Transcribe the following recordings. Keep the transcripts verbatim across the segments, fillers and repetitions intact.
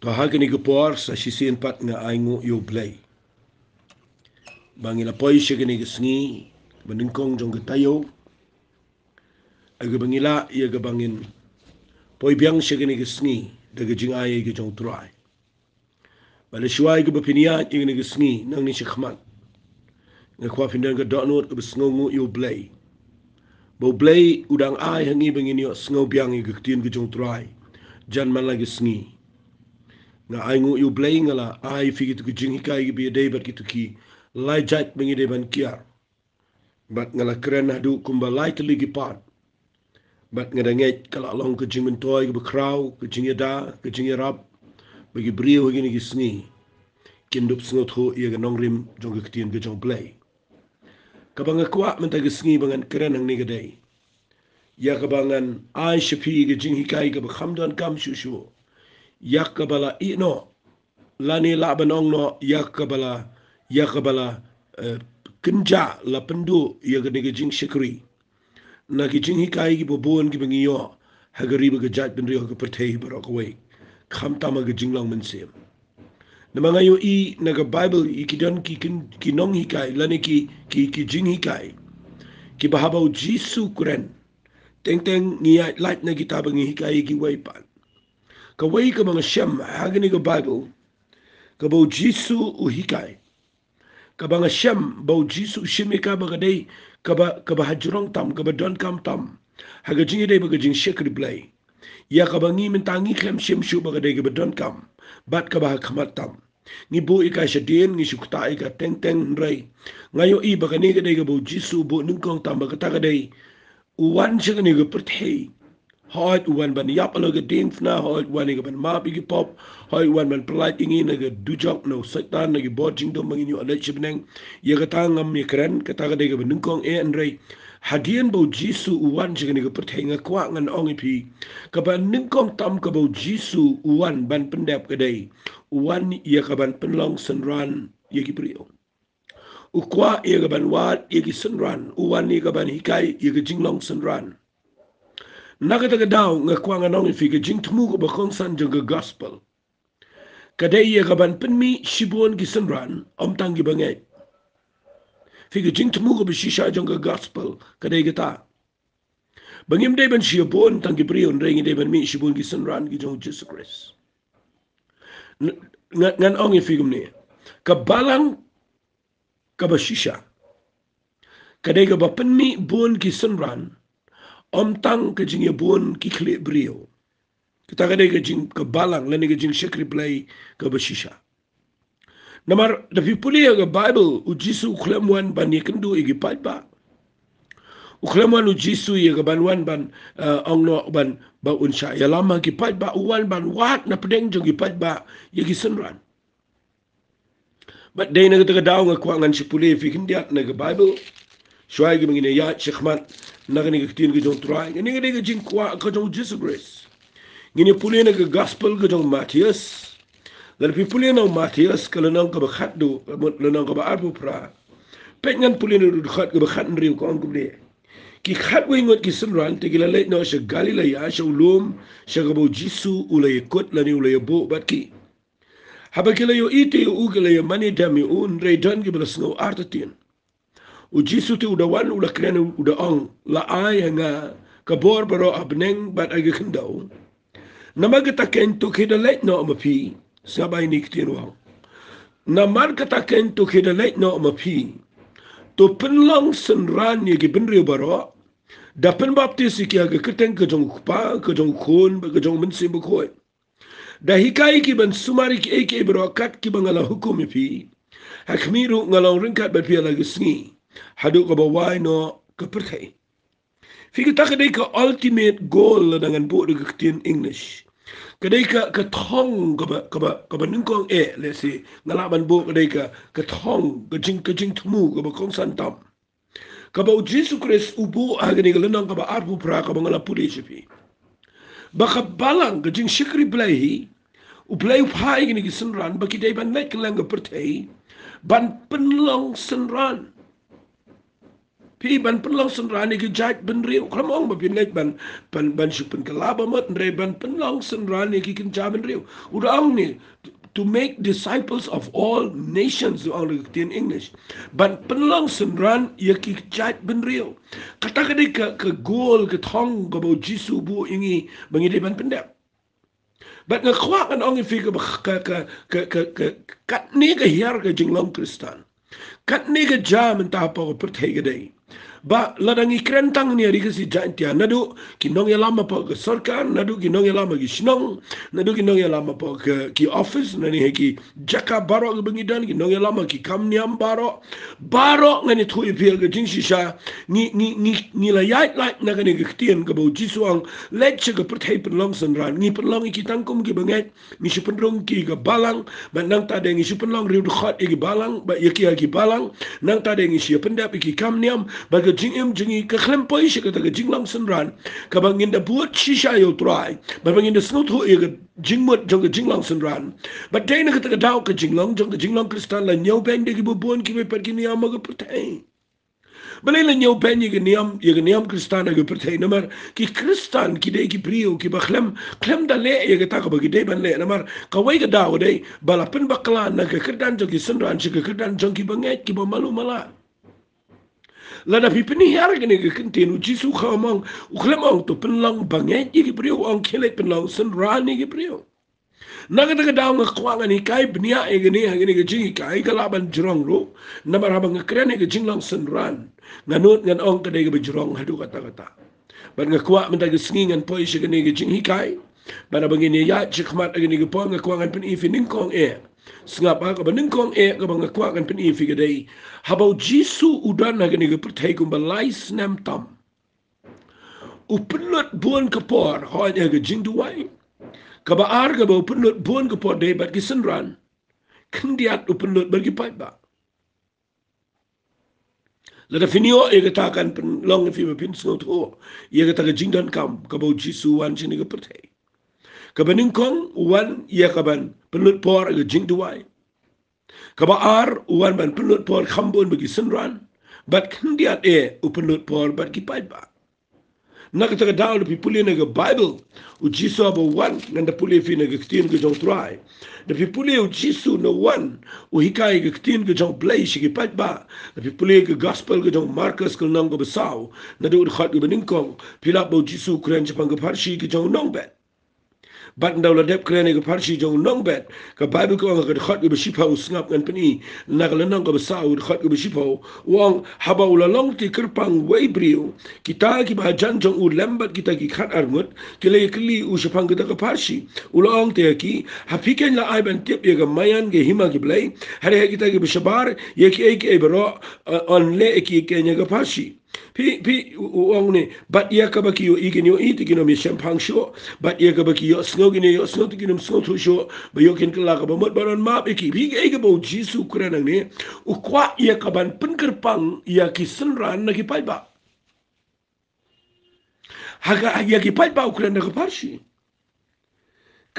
To ha kane ka por sa shisien pat nga ainguh ïa U Blei ba ngi la poi sha kane ka sngi ba nyngkong jong ka taïew, ha kaba ngi lah ïa kaba ngin poi biang sha kane ka sngi da ka jingai ka jong U Trai. Bad la shuwa ïa kaba pynïaid ïa kane ka sngi, nangne shakhmat nga kwah phin don ka dohnud kaba sngewnguh ïa U Blei, ba U Blei u dang ai ha ngi ba ngin ïohsngew biang ïa ka ktien ka jong U Trai jan man la ka sngi. Nga ainguh ïa U Blei, nga la ai phi kito ki jinghikai kiba ïadei bad kito ki lai jait ba ngi dei ban kiar. Bad nga la kren haduh kumba lai tylli ki part. Bad nga da ngeit ka la long ka jingmyntoi kaba khraw, ka jingïada, ka jingïarap, ba ki briew ha kine ki sngi kin dup sngewthuh ïa ka nongrim jong ka ktien ka jong U Blei. Kaba nga kwah mynta ka sngi ba ngan kren hangne ka dei ïa kaba ngan ai sha phi ka jinghikai kaba kham donkam shuh shuh, ïa kaba la ïehnoh lane lah ban ong noh ïa kaba la, ïa kaba la, eh, kynjah, la pynduh ïa kane ka jingshakri na ki jinghikai kiba bun kiba ngi ïoh ha ka ri bad ka jaitbynriew, ha ka pyrthei baroh kawei, khamtam ha ka jinglong mynsiem. Namar nga ïohi na ka Baibl, ïa ki don ki, ki, ki nonghikai lane ki, ki, ki jinghikai kiba haba U Jisu u kren, teng teng ngi ïaid lait na kita ba ngi hikai ïa kiwei pat. Kawei kaba nga shem ha kane ka Baibl, kaba U Jisu u hikai, kaba nga shem ba U Jisu u shim ïa ka ba ka dei kaba, kaba hajrong tam, kaba donkam tam ha ka jingïadei bad ka jingshakri Blei, ïa kaba ngi mynta ngi khlem shim shuh ba ka dei kaba donkam bad kaba ha khmat tam. Ngi buh ïa ka shadien, ngi shu ktah ïa ka teng teng, hynrei nga ïohi ba kane ka dei kaba U Jisu u buh nyngkong tam, ba kata ka dei u wan sha kane ka pyrthei. Hooid, u wan ban ïap halor ka diengphna, hooid, u wan ïa ka ban map ïa ki pop, hooid, u wan ban pyllait ïa ngi na ka dujok, na u Soitan, na ki bor jingdum ba ngin ïoh leit sha bneng. Ïa kata ngam ïakren, kata ka dei kaba nyngkong eh, hynrei hadien ba U Jisu u wan sha kane ka pyrthei, nga kwah ngan ong ïa phi, kaba nyngkong tam kaba U Jisu u wan ban pyndep ka dei u wan ïa ka ban pynlong synran ïa ki briew. U kwah ïa ka ban wad ïa ki synran, u wan ïa ka ban hikai ïa ka jinglong synran. Na kata ka daw nga kwah ngan ong ïa phi, ka jingthmu kaba kongsan jong ka gospel ka dei ïa ka ban pynmih shibun ki synran, ym tang kiba ngeit. Phi, ka jingthmu kaba shisha jong ka gospel ka dei kata, ba ngim dei ban shim bun tang ki briew, hynrei ngi dei ban mih shibun ki synran ki jong U Jisu Khrist. N-, nga-, ngan ong ïa phi kumne, ka balang kaba shisha ka dei kaba pynmih bun ki synran, ym tang ka jingïabun ki khlieh briew. Kata ka dei ka jing, ka balang lane ka jingshakri Blei kaba shisha. Namar da phi pule ïa ka Baibl, U Jisu u khlem wan ban ïakynduh ïa ki paidbah. U khlem wan U Jisu ïa ka ban wan ban, eh, ong noh ban, ba un shah ïalam ha ki paidbah, u wan ban wad na pdeng jong ki paidbah ïa ki synran. Bad dei na kata ka daw nga kwah ngan shu pule ïa phi khyndiat na ka Baibl, shuwa ïa kaba ngin ïaid shakhmat na kane ka ktien ka jong U Trai. Kane ka dei ka jingkwah ka jong U Jisu Khrist. Ngin ïa pule na ka gospel ka jong u Mathaios. Lada phi pule na u Mathaios ka lynnong kaba khatduh, ka mut lynnong kaba arphew phra. Peit, ngan pule na u dkhot kaba khathynriew, ka ong kumne: Ki khatwei ngut ki synran te ki la leit noh sha Galilaia, sha u lum sha kaba U Jisu u la ïakut lane u la ïabuh bad ki. Haba ki la ïohi te ïa u, ki la ïamane dem ïa u, hynrei don kiba la sngew artatien. U Jisu te u da wan, u la kren, u da ong: La ai ha nga ka bor baroh ha bneng bad ha ka khyndew. Namar kata keiñ to khie da leit noh ma phi. Sngap ïa kine ki ktien u ong. Namar kata keiñ to khie da leit noh ma phi, to pynlong synran ïa ki bynriew baroh, da pynbaptis ïa ki ha ka kyrteng ka jong U Kpa, ka jong U Khun bad ka jong U Mynsiem Bakhuid. Da hikai ïa ki ban sumar ïa kiei kiei baroh kat kiba nga la hukum ïa phi. Ha khmih ruh nga long ryngkat bad phi ïa la ka sngi, haduh kaba wai noh ka pyrthei. Phi, kata ka dei ka ultimate goal lada ngan buh da ka ktien English. Ka dei ka, ka thong kaba, kaba, kaba nyngkong eh, let's say, nga lah ban buh ka dei ka, ka thong, ka jing, ka jingthmu kaba kongsan tam kaba U Jisu Khrist u buh ha kane ka lynnong kaba arphew phra kaba nga la pule sha phi. Ba ka balang, ka jingshakri Blei hi, U Blei u phah ïa kine ki synran ba ki dei ban leit kylleng ka pyrthei ban pynlong synran. Phi ban pynlong synran ïa ki jait bynriew. Khlem ong ba phin leit ban, ban, ban shu pynkylla ba mut, hynrei ban pynlong synran ïa ki kynja bynriew. U da ong ne, to make disciples of all nations, u ong da ka ktien English. Ban pynlong synran ïa ki jait bynriew. Kata ka dei ka, ka goal, ka thong kaba u Jisu u buh ïa ngi ba ngi dei ban pyndep. Bad nga kwah ngan ong ïa phi kaba ka, ka, ka, ka, ka, katne ka hiar ka jinglong Khristan. Katne ka jia mynta hapoh ka pyrthei ka dei. Ba lada ngi kren tang ne ri ka si Jaintia, naduh ki nongïalam hapoh ka sorkar, naduh ki nongïalam ha ki shnong, naduh ki nongïalam hapoh ka, ki office, nangne ha ki jaka baroh kiba ngi don, ki nongïalam ha ki kam niam baroh, baroh ngan ïathuh ïa phi ka jingshisha, ngi, ngi, ngi, ngi la ïaid lait na kane ka ktien kaba u Jisu u ong, leit sha ka pyrthei pynlong synran, ngi pynlong ïa ki tang kum kiba ngeit, ngi shu pynrung ki ha ka balang, bad nangta de ngi shu pynlong riew dkhot ïa ki balang, bad ïa ki ha ki balang, nangta de ngi shu ïa pyndep ïa ki kam niam, bad ka jingim jong ngi ka khlem poi sha kata ka jinglong synran, kaba ngin da bud shisha ïa u Trai, bad ba ngin da sngewthuh ïa ka jingmut jong ka jinglong synran. Bad dei na kata ka daw ka jinglong jong ka jinglong Khristan la ñiewbeiñ da kiba bun kiwei pat ki niam ha ka pyrthei. Balei la ñiewbeiñ ïa ka niam, ïa ka niam Khristan ha ka pyrthei? Namar ki Khristan ki dei ki briew kiba khlem, khlem da leh ïa kata kaba ki dei ban leh. Namar kawei ka daw ka dei ba la pynbakla na ka kyrdan jong ki synran sha ka kyrdan jong kiba ngeit, kiba malu mala. Lada phi pynhiar kane ka ktien, u Jisu u khlem ong, u khlem ong to pynlong bangeit ïa ki briew, u ong khie leit pynlong synran ïa ki briew. Na kata ka daw nga kwah ngan hikai bniah ïa kane ha kane ka jinghikai, ka lah ban jrong ruh. Namar haba nga kren ïa ka jinglong synran, nga nud ngan ong ka dei kaba jrong haduh katta katta. Bad nga kwah mynta ka sngi ngan poi sha kane ka jinghikai. Bad haba ngin ïaid shakhmat ha kane ka por nga kwah ngan pyni ïa phi nyngkong eh. Sngap ha kaba nyngkong eh kaba nga kwah ngan pyni ïa phi ka dei, haba u Jisu u don ha kane ka pyrthei kumba lai snem tam, u pynlut bun ka por hooid ha ka jingduwai. Kaba ar kaba u pynlut bun ka por dei bad ki synran. Khyndiat u pynlut bad ki paidbah. Lada phin ïoh ïa kata kan pynlong ïa phi ba phin sngewthuh ïa kata ka jingdonkam kaba u Jisu u wan sha kane ka pyrthei. Kaba nyngkong u wan ïa kaban pynlut por ha ka jingduwai. Kaba ar u wan ban pynlut por kham bun bad ki synran. Bad khyndiat eh u pynlut por bad ki paidbah. Na kata ka daw lada phi pule na ka Baibl, u Jisu haba u wan, ngan da pule ïa phi na ka ktien ka jong u Trai. Lada phi pule u Jisu na u wan, u hikai ka ktien ka jong u Blei sha ki paidbah. Lada phi pule ka Gospel ka jong u Markos ka lynnong kaba saw, naduh ka dkhot kaba nyngkong, phi lap ba u Jisu u kren shaphang ka pharshi ka jong u nongbet. Bad ynda u la dep kren ïa ka pharshi jong u nongbet, ka Baibl ka ong ha ka dkhot kaba shiphew, sngap ngan pyni, na ka lynnong kaba saw, dkhot kaba shiphew, u ong, haba u la long te kyrpang wei briew, kita kiba hajan jong u lem bad kita ki khatar ngut ki la ïakylli u shaphang kata ka pharshi. U la ong te ha ki, ha phi keiñ la ai ban tip ïa ka maïan ka hima ki blei, hynrei ha kita kiba shabar ïa kiei kiei baroh, eh, yn leh ïa ki keiñ ha ka pharshi. Phi, phi, u, u ong ne, bad ïa kaba ki ïohi kin ïohi te kin ym ïa shemphang shuh, bad ïa kaba ki ïohsngew kin ïa ïohsngew te kin ym sngewthuh shuh, ba ïoh kin kylla kaba mut ban wan map ïa ki. Phi, ïa kaba u Jisu u kren hangne, u kwah ïa kaban pynkyrpang ïa ki synran na ki paidbah. Ha ka, ïa ki paidbah u kren da ka pharshi.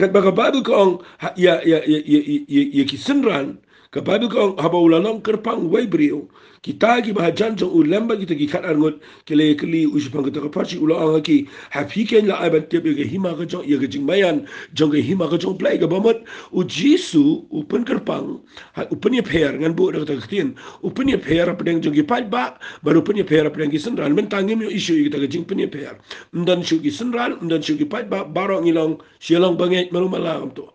Katba ka Baibl ka ong, ha, ïa, ïa ki synran, ka Baibl ka ong, haba u la long kyrpang wei briew, kita kiba hajan jong u lem bad kita ki khatar ngut ki la ïakylli u shaphang kata ka pharshi. U la ong ha ki, ha phi keiñ la ai ban tip ïa ka hima ka jong, ïa ka jingmaïan jong ka hima ka jong u Blei. Kaba mut u Jisu u pynkyrpang, ha, u pynïapher, ngan buh da kata ka ktien, u pynïapher hapdeng jong ki paidbah bad u pynïapher hapdeng ki synran. Mynta ngim ïohi shuh ïa kata ka jingpynïapher. Ym don shuh ki synran, ym don shuh ki paidbah, baroh ngi long sha long bangeit malu mala kumto.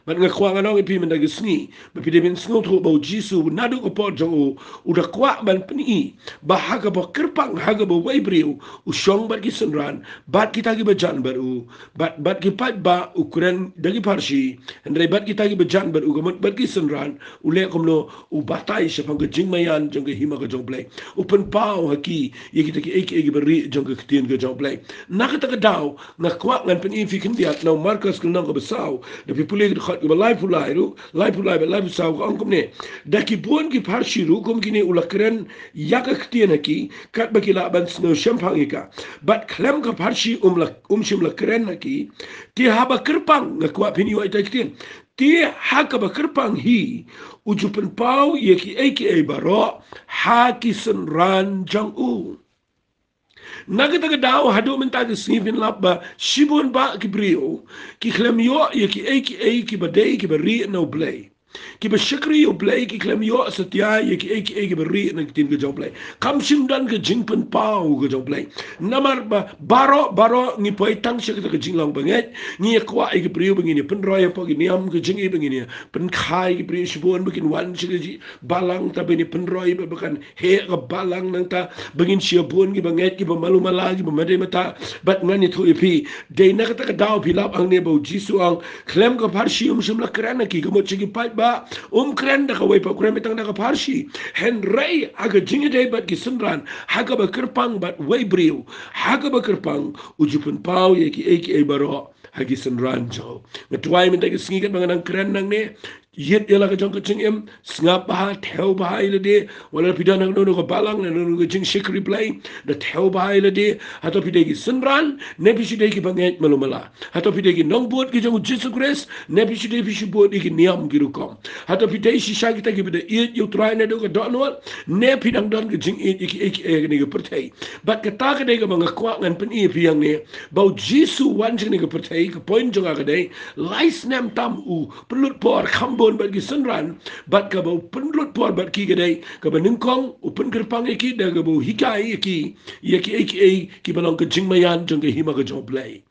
Bad nga kwah ngan ong ïa phi mynta ka sngi ba phi dei ban sngewthuh ba u Jisu naduh ka por jong u, u da kwah ban pyni ba ha kaba kyrpang, ha kaba wei briew, u shong bad ki synran, bad kita kiba jan bad u, bad, bad ki paidbah u kren da ki pharshi, hynrei bad kita kiba jan bad u, ka mut bad ki synran, u leh kumno? U batai shaphang ka jingmaïan jong ka hima ka jong u Blei. U pynpaw ha ki ïa kita kiei kiei kiba rieh jong ka ktien ka jong u Blei. Na kata ka daw nga kwah ngan pyni ïa phi khyndiat na u Markos ka lynnong kaba saw, lada phi pule ka Bad kaba laiphew lai ruh, laiphew lai bad laiphew saw ka ong kumne. Da ki bun ki pharshi ruh kum kine u la kren ïa ka ktien ha ki, katba ki lah ban sngew shemphang ïa ka. Bad khlem ka pharshi um la, um shym la kren ha ki, te haba kyrpang, nga kwah phin ïoh ïa ka ktien. Te ha kaba kyrpang hi, u ju pynpaw ïa kiei kiei baroh ha ki synran jong u. Na kata ka daw haduh mynta ka sngi phin lap ba shibun bah ki briew ki khlem ïoh ïa kiei kiei kiba dei kiba rieh na U Blei. Kiba shakri ïa U Blei ki khlem ïoh satia ïa kiei kiei kiba rieh na ka ktien ka jong U Blei. Kam shym don ka jingpynpaw ka jong U Blei. Namar ba baroh baroh ngi poi tang sha kata ka jinglong bangeit, ngi ïa kwah ïa ki briew ba ngin ïa pynroi hapoh ki niam ka jong ngi, ba ngin ïa pynkha ïa ki briew shibun ba kin wan sha ka jingbalang, ta ba ngin ïa pynroi ba, ba kan heh ka balang nangta, ba ngin shibun kiba ngeit, kiba malu mala, kiba mad ei mata. Bad ngan ïathuh ïa phi, dei na kata ka daw phi lap hangne ba U Jisu u ong, khlem ka pharshi um shym la kren ha ki, ka mut sha ki paidbah um kren da kawei pat, u kren beit tang da ka pharshi. Hynrei ha ka jingïadei bad ki synran, ha kaba kyrpang bad wei briew, ha kaba kyrpang, u ju pynpaw ïa kiei kiei baroh ha ki synran jong u. Nga duwai mynta ka sngi katba nga nang kren nangne, ïit ïa la ka jong ka jingim, sngap bha, thew bha ïa lade, wat la phi don ha kano kano ka balang, na kano kano ka jingshakri Blei, da thew bha ïa lade. Hato phi dei ki synran, ne phi shu dei kiba ngeit malu mala? Hato phi dei ki nongbud ki jong U Jisu Khrist, ne phi shu dei phi shu bud ïa ki niam ki rukom? Hato phi dei shisha kita kiba da ïeit ïa U Trai naduh ka dohnud, ne phi dang don ka jingïeit ïa kiei kiei ha kane ka pyrthei? Bad kata ka dei kaba nga kwah ngan pyni ïa phi hangne, ba U Jisu u wan sha kane ka pyrthei, ka point jong nga ka dei, lai snem tam u pynlut por kham bun bad ki synran, bad kaba u pynlut por bad ki ka dei, kaba nyngkong u pynkyrpang ïa ki, da kaba u hikai ïa ki ïa kiei kiei kiba long ka jingmaïan jong ka hima ka jong U Blei.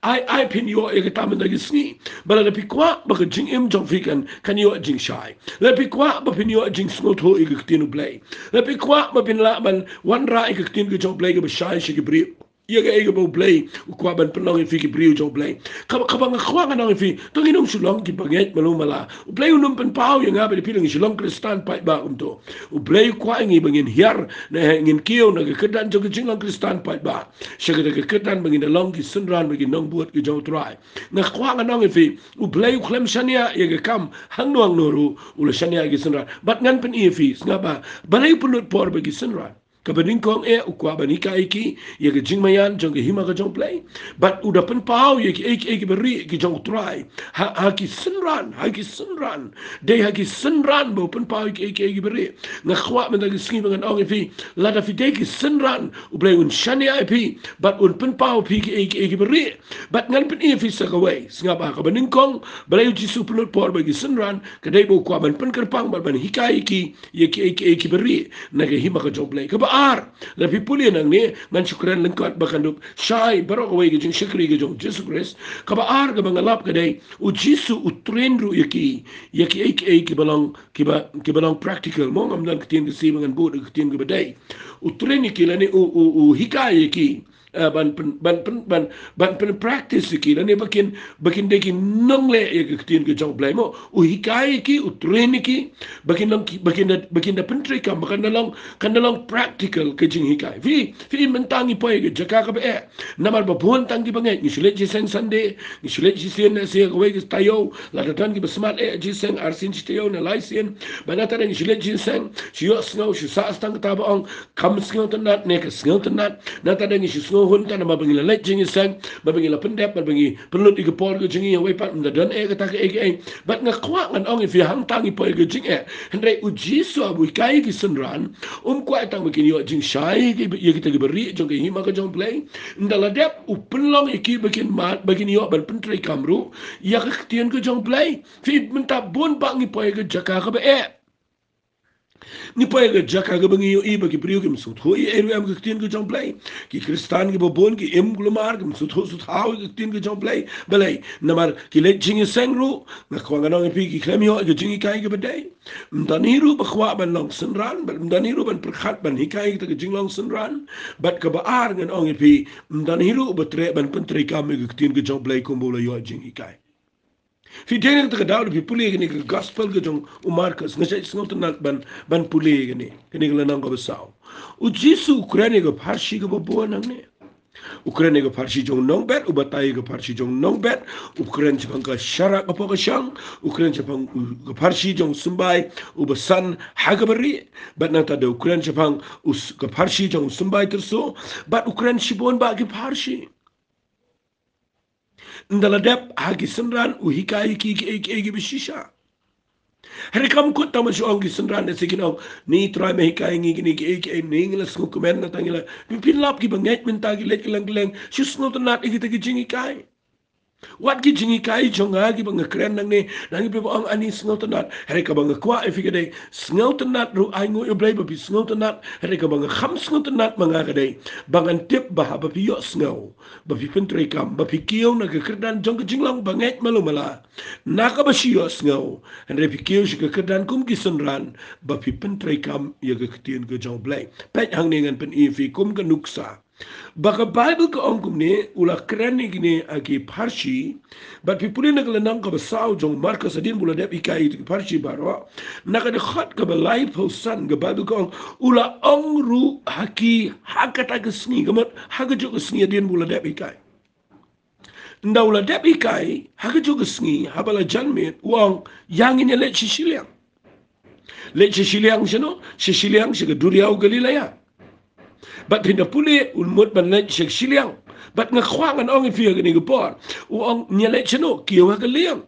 Ai, ai phin ïoh ïa kata mynta ka sngi. Ba lada phi kwah ba ka jingim jong phi kan, kan ïoh jingshai, lada phi kwah ba phin ïoh jingsngewthuh ïa ka ktien U Blei, lada phi kwah ba phin lah ban wanrah ïa ka ktien ka jong U Blei kaba shai sha ki briew, ïa kaei kaba U Blei u kwah ban pynlong ïa phi ki briew jong U Blei. Kaba, kaba nga kwah ngan ong ïa phi, to ngin ym shu long kiba ngeit malu mala. U Blei un ym pynpaw ïa nga bad ïa phi lada ngi shu long Khristan paidbah kumto. U Blei u kwah ïa ngi ba ngin hiar, ne ngin kiew na ka kyrdan jong ka jinglong Khristan paidbah sha kata ka kyrdan ba ngin da long ki synran bad ki nongbud ki jong U Trai. Nga kwah ngan ong ïa phi, U Blei u khlem shaniah ïa ka kam hangno hangno ruh, u la shaniah ïa ki synran. Bad ngan pyni ïa phi, sngap bha, balei u pynlut por bad ki synran. Kaba nyngkong eh, u kwah ban hikai ïa ki ïa ka jingmaïan jong ka hima ka jong U Blei. Bad u da pynpaw ïa kiei kiei kiba rieh ki jong U Trai ha, ha ki synran, ha ki synran. Dei ha ki synran ba u pynpaw ïa kiei kiei kiba rieh. Nga kwah mynta ka sngi ba ngan ong ïa phi, lada phi dei ki synran, U Blei un shaniah ïa phi bad un pynpaw ïa phi kiei kiei kiba rieh. Bad ngan pyni ïa phi sa kawei, sngap bha, kaba nyngkong, balei U Jisu u pynlut por bad ki synran, ka dei ba u kwah ban pynkyrpang bad ban hikai ïa ki ïa kiei kiei kiba rieh na ka hima ka jong U Blei. Kaba ar, lada phi pule nangne, ngan shu kren lyngkot ba kan dup shai baroh kawei ka jingshakri ka jong U Jisu Khrist. Kaba ar kaba nga lap ka dei, U Jisu u train ruh ïa ki ïa kiei kiei kiba long, kiba, kiba long practical. Mo, ngam don ka ktien Khasi ba ngan bud ka ktien kaba dei. U train ïa ki lane u, u, u hikai ïa ki, eh, ban pyn, ban pyn, ban, ban pyn practice ïa ki lane ba kin, ba kin dei ki nongleh ïa ka ktien ka jong U Blei. Mo, u hikai ïa ki, u train ïa ki ba kin long ki, ba kin da, ba kin da pyntreikam, ba kan da long, kan da long practical ka jinghikai. Phi, phi, mynta ngi poi ha ka jaka kaba eh. Namar ba bun tang kiba ngeit ngi shu leit jingïaseng Sunday, ngi shu leit shisien ne shisien kawei ka taïew, lada don kiba smat eh jingïaseng arsien shi taïew ne laisien. Bad nangta de ngi shu leit jingïaseng, shu ïohsngew, shu sah tang kata ba ong, kam sngewtynnat ne ka sngewtynnat. Nangta de ngi shu sngewhun tang namar ba ngi la leit jingïaseng, ba, ba ngi la pyndep, ba, ba ngi pynlut ïa ka por ka jong ngi ïa wei pat, ym da don eh kata kaei kaei. Bad nga kwah ngan ong ïa phi, hangta ngi poi ha ka jingeh. Hynrei U Jisu haba u hikai ïa ki synran, um kwah tang ba kin ïoh jingshai ïa kita kiba rieh jong ka hima ka jong U Blei. Ynda la dep, u pynlong ïa ki ba kin mad, ba kin ïoh ban pyntreikam ruh ïa ka ktien ka jong U Blei. Phi, mynta bun bah ngi poi ha ka jaka kaba eh. Ngi poi ha ka jaka kaba ngi ïohi ba ki briew kim sngewthuh ei ei ruh em ka ktien ka jong U Blei. Ki Khristan kiba bun ki im kulmar, kim sngewthuh sngewthaw ïa ka ktien ka jong U Blei. Balei? Namar ki leit jingïaseng ruh, nga kwah ngan ong ïa phi, ki khlem ïoh ïa ka jinghikai kaba dei. Ym don hi ruh ba kwah ban long synran, bad ym don hi ruh ban pyrkhat ban hikai ïa kita ka jinglong synran. Bad kaba ar ngan ong ïa phi, ym don hi ruh ba treh ban pyntreikam ïa ka ktien ka jong U Blei kumba u la ïoh jinghikai. Phi, dei na kata ka daw lada phi pule kane ka gospel ka jong u Markos, nga shait sngewtynnat ban, ban pule kane, kane ka lynnong kaba saw. U Jisu u kren ïa ka pharshi kaba bun hangne. U kren ïa ka pharshi jong u nongbet, u batai ïa ka pharshi jong u nongbet, u kren shaphang ka sharak hapoh ka shang, u kren shaphang u, ka pharshi jong u symbai uba san ha kaba rieh, bad nangta de u kren shaphang u s-, ka pharshi jong u symbai tyrso, bad u kren shibun bah ki pharshi. Ynda la dep ha ki synran u hikai ki, ki, ki, ki, ki ba shisha. Hynrei kam kut tang ban shu ong ki synran, da shisha kin ong, ni Trai me hikai ngi kine ki, ki, ni ngi la sngewkmen, nangta ngi la, phin, phin lap ki bangeit mynta ki leit kylleng kylleng, shu sngewtynnat ïa kita ki jinghikai. Wat ki jinghikai jong nga kiba nga kren nangne, nangne phi ba ong ani sngewtynnat. Hynrei kaba nga kwah ïa phi ka dei, sngewtynnat ruh ainguh ïa U Blei ba phi sngewtynnat. Hynrei kaba nga kham sngewtynnat ma nga ka dei, ba ngan tip ba haba phi ïohsngew, ba phi pyntreikam, ba phi kiew na ka kyrdan jong ka jinglong bangeit malu mala, na kaba shu ïohsngew, hynrei phi kiew sha ka kyrdan kum ki synran, ba phi pyntreikam ïa ka ktien ka jong U Blei. Peit hangne ngan pyni ïa phi kum ka nuksa ba ka Baibl ka ong kumne, u la kren ïa kine, ah, ki pharshi. Bad phi pule na ka lynnong kaba saw jong u Markos, hadien ba u la dep hikai ïa ki pharshi baroh, na ka dkhot kaba laiphew san, ka Baibl ka ong, u la ong ruh ha ki ha kata ka sngi, ka mut ha kajuh ka sngi hadien ba u la dep hikai. Ynda u la dep hikai ha kajuh ka sngi, haba la jan miet, u ong, ïa ngin ïa leit sha shiliang. Leit sha shiliang shano? Sha shiliang sha ka duriaw Galilea. Bad phin da pule, u mut ban leit sha shiliang. Bad nga kwah ngan ong ïa phi ha kane ka por, u ong, ngi ïa leit shano? Kiew ha ka lieng.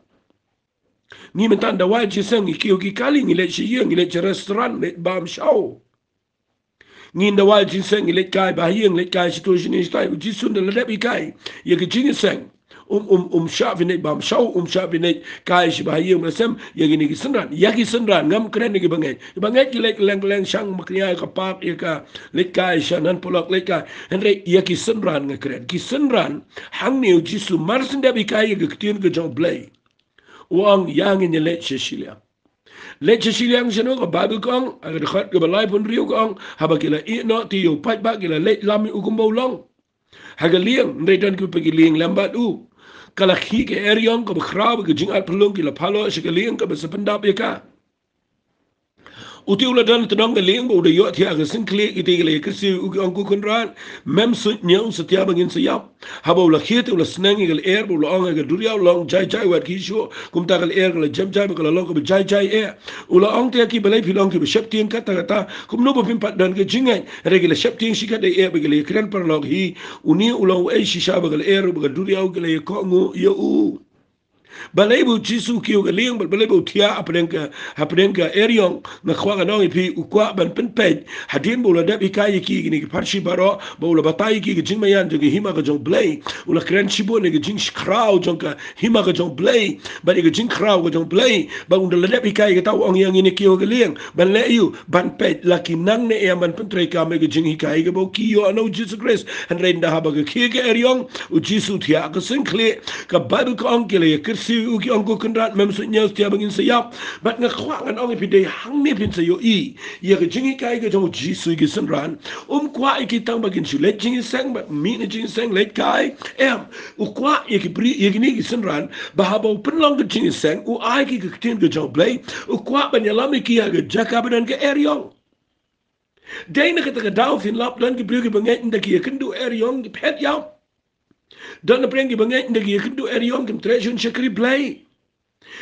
Ngi mynta ynda wai jingïaseng ngi kiew ki kali, ngi leit sha ïing, ngi leit sha restaurant, leit bam shaw. Ngi ynda wai jingïaseng ngi leit kai ba ha ïing, leit kai shato shane shatai. U Jisu ynda la dep hikai ïa ka jingïaseng, um, um, um shah phin leit bam shaw, um shah phin leit kai sha ba ha ïing, ba la sem ïa kine ki synran. Ïa ki synran, ngam kren ïa ki bangeit. Ki bangeit ki leit kylleng kylleng, shang ba kñia ïa ka park, ïa ka leit kai sha nan polok, leit kai. Hynrei ïa ki synran nga kren. Ki synran, hangne u Jisu mar shen dep hikai ïa ka ktien ka jong U Blei, u ong, ïa ngin ïa leit sha shiliang. Leit sha shiliang shano? Ka Baibl ka ong ha ka dkhot kaba laiphew hynriew ka ong, haba ki la ïeh noh te ïa u paidbah ki la leit lam ïa u kumba u long ha ka lieng, hynrei don kiba ki lieng lem bad u. Ka la khih ka eriong kaba khraw bad ka jingat phyllung, ki la pha noh sha ka lieng kaba sa pyndap ïa ka. Uta u la don tnong ka lieng bad u da ïohthiah ka syngkhlieh, ite ki la ïakyrsieh ïa u ki ong, ko Kynrad, mem suidñiew satia ba ngin sa ïap? Haba u la khie te u la sneng ïa ka lyer bad u la ong ha ka duriaw, long jai jai, wat khie shuh. Kumta ka lyer ka la jem jai bad ka la long kaba jai jai eh. U la ong te ïa ki, balei phi long kiba sheptieng katta katta? Kumno ba phim pat don ka jingngeit? Hynrei ki la sheptieng shikatdei eh bad ki la ïakren paralok, hi, une u long uei shisha ba ka lyer bad ka duriaw ki la ïakohnguh ïa u? Balei ba u Jisu u kiew ha ka lieng bad balei ba u thiah hapdeng ka, hapdeng ka eriong? Nga kwah ngan ong ïa phi, u kwah ban pynpeit hadien ba u la dep hikai ïa ki, kine ki pharshi baroh, ba u la batai ïa ki ka jingmaïan jong ka hima ka jong U Blei. U la kren shibun ïa ka jingkhraw jong ka hima ka jong U Blei bad ïa ka jingkhraw ka jong U Blei. Bad ynda la dep hikai ïa kata u ong, ïa ngin ïa kiew ha ka lieng. Ban leh aïu? Ban peit la ki nang ne em ban pyntreikam ïa ka jinghikai kaba u kiew na u Jisu Khrist. Hynrei ynda haba ka khie ka eriong, u Jisu u thiah ka syngkhlieh. Ka Baibl ka ong ki la ïakyrsieh ïa u, ki ong, ko Kynrad, mem suidñiew satia ba ngin sa ïap? Bad nga kwah ngan ong ïa phi, dei hangne phin sa ïohi ïa ka jinghikai ka jong u Jisu ïa ki synran. Um kwah ïa ki tang ba kin shu leit jingïaseng bad mih na jingïaseng, leit kai. Em, u kwah ïa ki briew, ïa kine ki synran, ba haba u pynlong ka jingïaseng, u ai ki ka ktien ka jong U Blei, u kwah ban ïalam ïa ki ha ka jaka ba don ka eriong. Dei na kata ka daw phin lap don ki briew ki bangeit ynda ki ïakynduh eriong ki phet ïap. Don na pdeng ki bangeit ynda ki ïakynduh eriong kim treh shuh shakri Blei.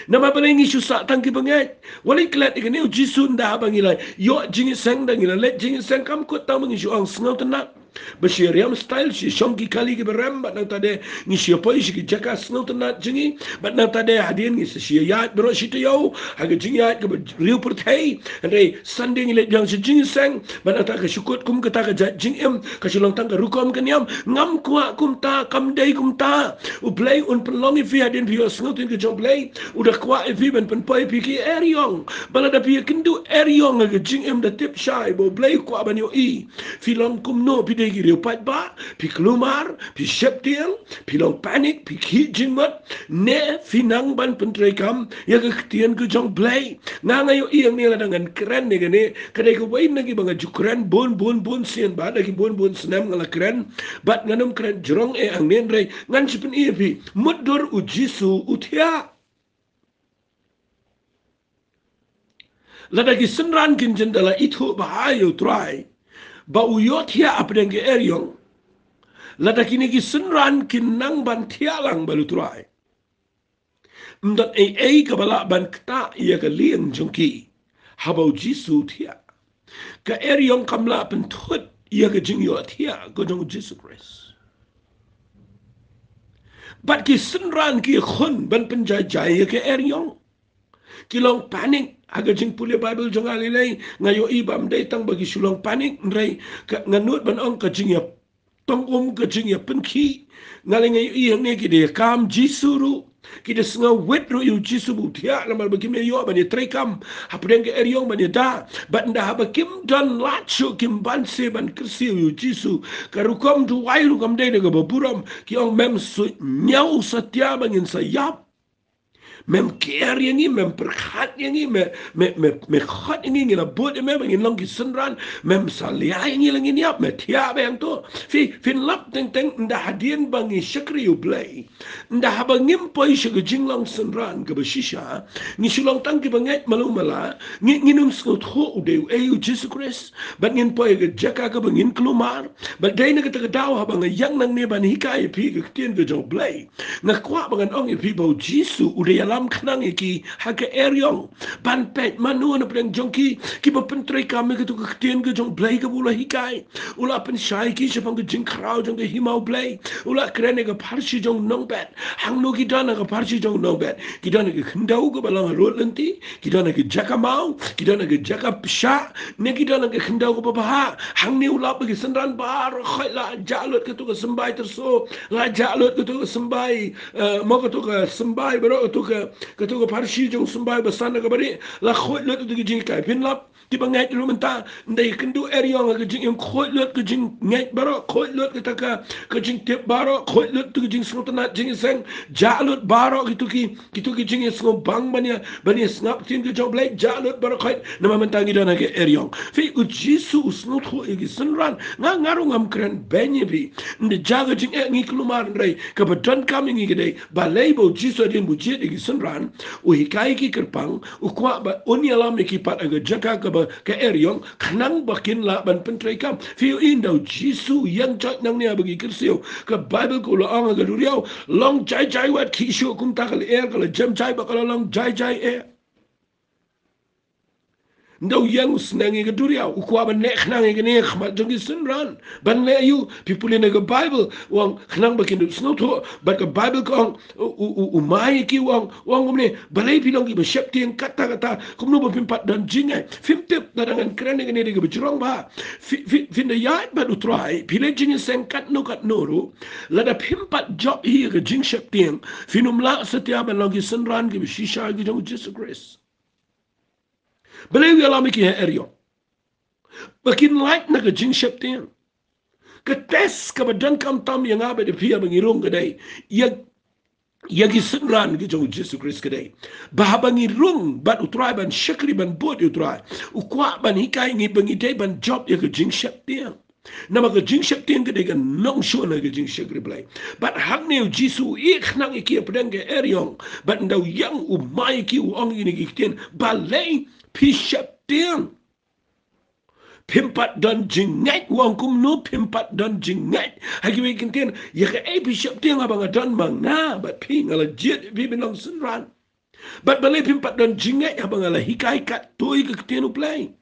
Namar balei ngi shu sah tang ki bangeit? Wat leit klet ïa kane, u Jisu ynda haba ngi la ïoh jingïaseng, ynda ngi la leit jingïaseng, kam kut tang ba ngi shu ong sngewtynnat, ba shu ïariam style, shu shong ki kali kiba rem, bad nangta de ngi shu ïapoi sha ki jaka sngewtynnat jong ngi, bad nangta de hadien ngi sa shu ïaid baroh shi taïew ha ka jingïaid kaba riewpyrthei. Hynrei Sunday ngi leit biang sha jingïaseng, bad nangta ka shu kut kum kata ka jait jingim, ka shu long tang ka rukom ka niam. Ngam kwah kumta, kam dei kumta. U Blei un pynlong ïa phi hadien phi ïohsngew ktien ka jong U Blei. U da kwah ïa phi ban pynpoi ïa phi ki eriong. Ba lada phi ïakynduh eriong ha ka jingim, da tip shai ba U Blei u kwah ban ïohi phi long kumno. Phi dei ki riew paidbah, phi kulmar, phi sheptieng, phi long panic, phi khih jingmut, ne phi nang ban pyntreikam ïa ka ktien ka jong U Blei? Nga, nga ïohi hangne lada ngan kren ïa kane, ka dei kawei na kiba nga ju kren bun bun bun sien, bad ha ki bun bun snem nga la kren, bad ngan ym kren jrong eh hangne, hynrei ngan shu pyni ïa phi. Mutdur u Jisu u thiah. Lada ki synran kin jin da la ithuh bha ïa u Trai ba u ïohthiah hapdeng ka eriong, Lada kine ki synran kin nang ban thiah lang bad u Trai, ym don ei ei kaba lah ban ktah ïa ka lieng jong ki haba u Jisu u thiah. Ka eriong kam lah pynthut ïa ka jingïohthiah ka jong u Jisu Khrist. Bad ki synran ki khun ban pynjai jai ïa ka eriong. Ki long panic, ha ka jingpule Baibl jong nga lei lei, nga ïohi ba ym dei tang ba ki shu long panic, hynrei ka, nga nud ban ong ka jingïa tong um, ka jingïa pynkhih. Nga lei nga ïohi hangne ki da ïakam Jisu ruh, ki da sngewwit ruh ïa u Jisu ba u thiah, namar ba kim ïoh ban ïa treikam hapdeng ka eriong ban ïada. Bad ynda haba kim don lad shuh, kim banse ban kyrsiew ïa u Jisu, ka rukom duwai ruh kam dei da kaba burom. Ki ong, mem suidñiew satia ba ngin sa ïap. Mem ker ïa ngi, mem pyrkhat ïa ngi, me, me, me, me khot ïa ngi, ngi la bud ïa me ba ngin long ki synran, mem salia ïa ngi la ngin ïap, me thiah bha hangto. Phi, phin lap teng teng, ynda hadien ba ngi shakri ïa u Blei, ynda haba ngim poi sha ka jinglong synran kaba shisha, ngi shu long tang kiba ngeit malu mala, ngi, ngin ym sngewthuh u dei uei u Jisu Khrist, bad ngin poi ha ka jaka kaba ngin kulmar. Bad dei na kata ka daw haba nga ïeng nangne ban hikai ïa phi ka ktien ka jong u Blei, nga kwah ba ngan ong ïa phi ba u Jisu u da ïalam khnang ïa ki ha ka eriong, ban peit mano na pdeng jong ki kiba pyntreikam ïa kato ka ktien ka jong u Blei kaba u la hikai. U la pynshai ki shaphang ka jingkhraw jong ka hima u Blei. U la kren ïa ka pharshi jong u nongbet. Hangno ki don ha ka pharshi jong u nongbet? Ki don ha ka khyndew kaba long harud lynti, ki don ha ka jaka maw, ki don ha ka jaka pisa, ne ki don ha ka khyndew kaba bha? Hangne u lap ba ki synran baroh khoit la jah lut kato ka symbai tyrso, la jah lut kato ka symbai, eh, mo kato ka symbai baroh, kato ka, kato ka pharshi jong u symbai ba san ha kaba rieh, la khoit lut kato ka jinghikai. Phin lap, kiba ngeit ruh mynta, ynda ïakynduh eriong ha ka jingim, khoit lut ka jingngeit baroh, khoit lut kata ka, ka jingtip baroh, khoit lut tu ka jingsngewtynnat jingïaseng, jah lut baroh kito ki, kito ki jingïasngewbang ban ïa, ban ïa sngap ktien ka jong u Blei, jah lut baroh khoit, namar mynta ngi don ha ka eriong. Phi, u Jisu u sngewthuh ïa ki synran, nga, nga ruh ngam kren beiñ ïa phi. Ynda jia ka jingeh ngi kulmar, hynrei kaba donkam ïa ngi ka dei, balei ba u Jisu hadien ba u jied ïa ki synran, u hikai ki kyrpang, u kwah ba un ïalam ïa ki pat ha ka jaka kaba ka eriong, khnang ba kin lah ban pyntreikam. Phi ïohi ynda u Jisu u ïeng joit nangne ba ki kyrsiew, ka Baibl ka u la ong ha ka duriaw, long jai jai wat, khih shuh kumta ka lyer ka la jem jai bad ka la long jai jai eh. Ynda u ïeng u sneng ïa ka duriaw, u kwah ban leh khnang ïa kane ha khmat jong ki synran. Ban leh aïu? Phi pule na ka Baibl, u ong khnang ba kin ïoh sngewthuh. Bad ka Baibl ka ong, u, u, u, u mai ïa ki u ong, u ong kumne, balei phi long kiba sheptieng katta katta, kumno ba phim pat don jingngeit? Phim tip, lada ngan kren ïa kane da kaba jrong bha. Phi, phi, phin da ïaid bad u Trai, phi leh jingïaseng katno katno ruh, lada phim pat jop hi ïa ka jingsheptieng, phin ym lah satia ban long ki synran kiba shisha ki jong u Jisu Khrist. Balei u ïalam ïa ki ha eriong? Ba kin lait na ka jingsheptieng. Ka test kaba donkam tam ïa nga bad ïa phi haba ngi rung ka dei ïa, ïa ki synran ki jong u Jisu Khrist ka dei ba haba ngi rung bad u Trai ban shakri ban bud ïa u Trai, u kwah ban hikai ngi ba ngi dei ban jop ïa ka jingsheptieng. Namar ka jingsheptieng ka dei ka nongshun ha ka jingshakri Blei. Bad hangne u Jisu u ïeh khnang ïa ki hapdeng ka eriong. Bad ynda u ïeng u mai ïa ki u ong ïa kine ki ktien, balei phi sheptieng? Phim pat don jingngeit, u ong kumno phim pat don jingngeit? Ha kiwei ki ktien, ïa kaei phi sheptieng haba nga don ma nga bad phi, nga la jied ïa phi ban long synran. Bad balei phim pat don jingngeit haba nga la hikai katto ïa ka ktien u Blei?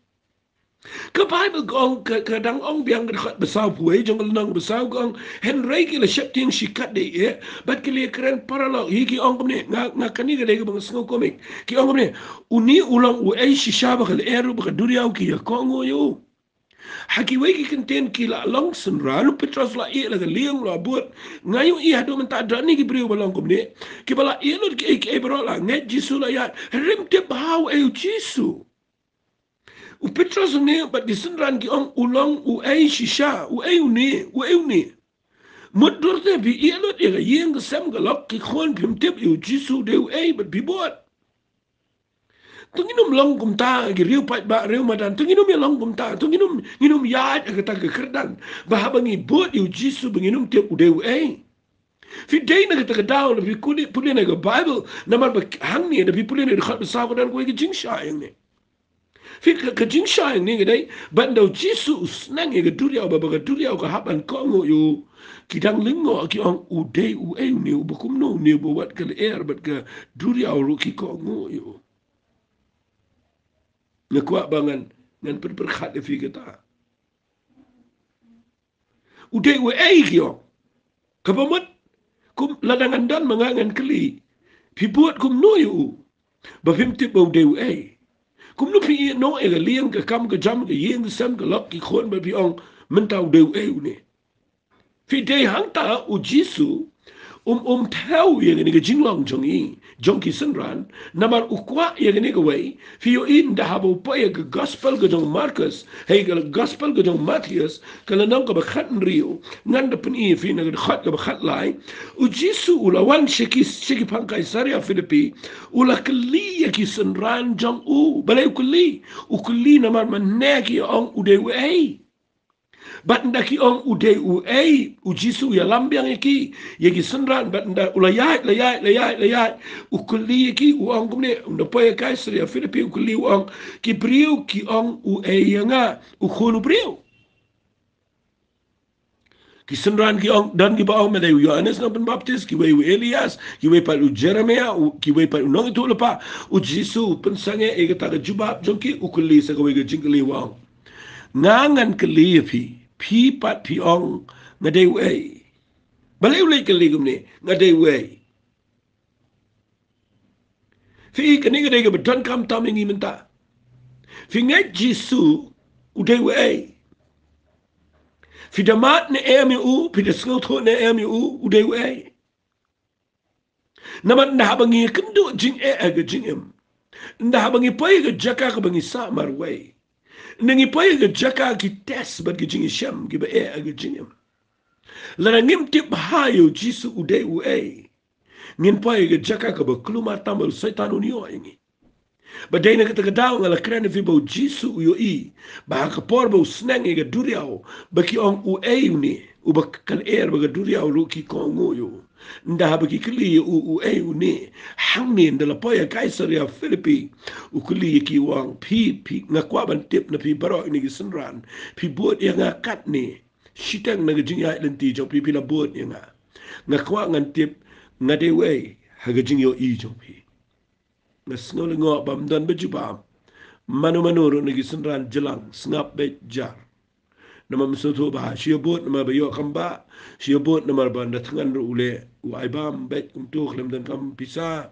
Ka Baibl ka ong, ka, ka dang ong biang ka dkhot ba sawphew wei jong ka lynnong ba saw ka ong, hynrei ki la sheptieng shikatdei eh, bad ki la kren paralok hi, ki ong kumne, nga, nga kane ka dei kaba nga sngew komik. Ki ong kumne, une u long uei shisha ba ka lyer ruh bad ka duriaw ki ïa kohnguh ïa u? Ha kiwei ki ktien ki la long synran, u Petros la ïeh la ka lieng la bud. Nga ïohi haduh mynta don hi ki briew ba long kumne, kiba la ïeh lut kiei kiei baroh, la ngeit Jisu la ïaid, hynrei ym tip bha uei u Jisu. U Petros une bad ki synran ki ong u long uei shisha, uei une, uei une. Mutdur te phi ïeh lut ïa ka ïing ka sem ka lok ki khun, phim tip ïa u Jisu dei uei bad phi bud. To ngin ym long kumta ki riew paidbah riew madan, to ngin ym ïa long kumta, to ngin ym, ngin ym ïaid ha kata ka kyrdan ba haba ngi bud ïa u Jisu ba ngin ym tip u dei uei. Phi dei na kata ka daw lada phi kut ïa pule na ka Baibl, namar ba hangne lada phi pule na ka dkhot ba saw ka don kawei ka jingshai hangne. Phi, ka, ka jingshai hangne ka dei ba ynda u Jisu u sneng ïa ka duriaw, ba, ba ka duriaw ka hap ban kohnguh ïa u, Ki dang lyngngoh, ki ong, u dei uei une uba kumno, une uba wat ka lyer bad ka duriaw ruh ki kohnguh ïa u. Nga kwah ba ngan, ngan pynpyrkhat ïa phi kata. U dei uei ki ong? Kaba mut, kum lada ngan don ma nga ngan kylli, phi bud kumno ïa u ba phim tip ba u dei uei? Kumno phi ïeh noh ïa ka lieng ka kam ka jam ka ïing ka sem ka lok ki khun ba phi ong mynta u dei uei une? Phi dei hangta u Jisu um, um thew ïa kane ka jinglong jong i, jong ki synran, namar u kwah ïa kane kawei. Phi ïohi ynda haba u poi ïa ka gospel ka jong Markus, hei ka gospel ka jong Mathaios, ka lynnong kaba khathynriew, ngan da pyni ïa phi na ka dkhot kaba khatlai, u Jisu u la wan sha ki, sha ki pang Kaisaria Philippi, u la kylli ïa ki synran jong u, balei u kylli, u kylli namar mynne ki ong u dei uei. Bad ynda ki ong u dei uei, u Jisu u ïalam biang ïa ki, ïa ki synran, bad ynda u la ïaid, la ïaid, la ïaid, la ïaid, u kylli ïa ki, u ong kumne, ynda poi ïa Kaisaria Philippi u kylli u ong, ki briew ki ong uei ïa nga, u Khun u briew. Ki synran ki ong, don kiba ong me dei u Ïohannes Nongpynbaptis, kiwei u Elias, kiwei pat u Jeremiah, u, kiwei pat u nongïathuhlypa. U Jisu u pynsangeh ïa kata ka jubab jong ki, u kylli sa kawei ka jingkylli u ong, nga ngan kylli ïa phi, phi pat phi ong nga dei uei? Balei u leit kylli kumne, nga dei uei? Phi i kane ka dei kaba donkam tam ïa ngi mynta. Phi ngeit Jisu u dei uei? Phi da mad ne em ïa u, phi da sngewthuh ne em ïa u, u dei uei? Namar ynda haba ngi kynduh jingeh ha ka jingim, ynda haba ngi poi ha ka jaka kaba ngi sah marwei, ynda ngi poi ha ka jaka ki test bad ki jingïashem kiba eh ha ka jingim, lada ngim tip bha ïa u Jisu u dei uei, ngin poi ha ka jaka kaba kulmar tam bad u Soitan un ïoh ïa ngi. Bad dei na kata ka daw nga la kren ïa phi ba u Jisu u ïohi ba ha ka por ba u sneng ïa ka duriaw, ba ki ong uei une, uba ka lyer bad ka duriaw ruh ki kohnguh ïa u. Ynda haba ki kylli ïa u uei une, hangne ynda la poi ha Kaisaria Philippi, u kylli ïa ki u ong, phi, phi, nga kwah ban tip na phi baroh ïa kine ki synran, phi bud ïa nga katne shiteng na ka jingïaid lynti jong phi, phi la bud ïa nga. Nga kwah ngan tip nga dei uei ha ka jingïohi jong phi. Nga sngew lyngngoh ba ym don ba jubab. Mano mano ruh na ki synran jylliew, sngap beit jar. Namar ym sngewthuh bha, shu ïa bud namar ba ïoh kam bah, shu ïa bud namar ba ynda thngan ruh u leh u ai bam beit kumto khlem don kam pisa.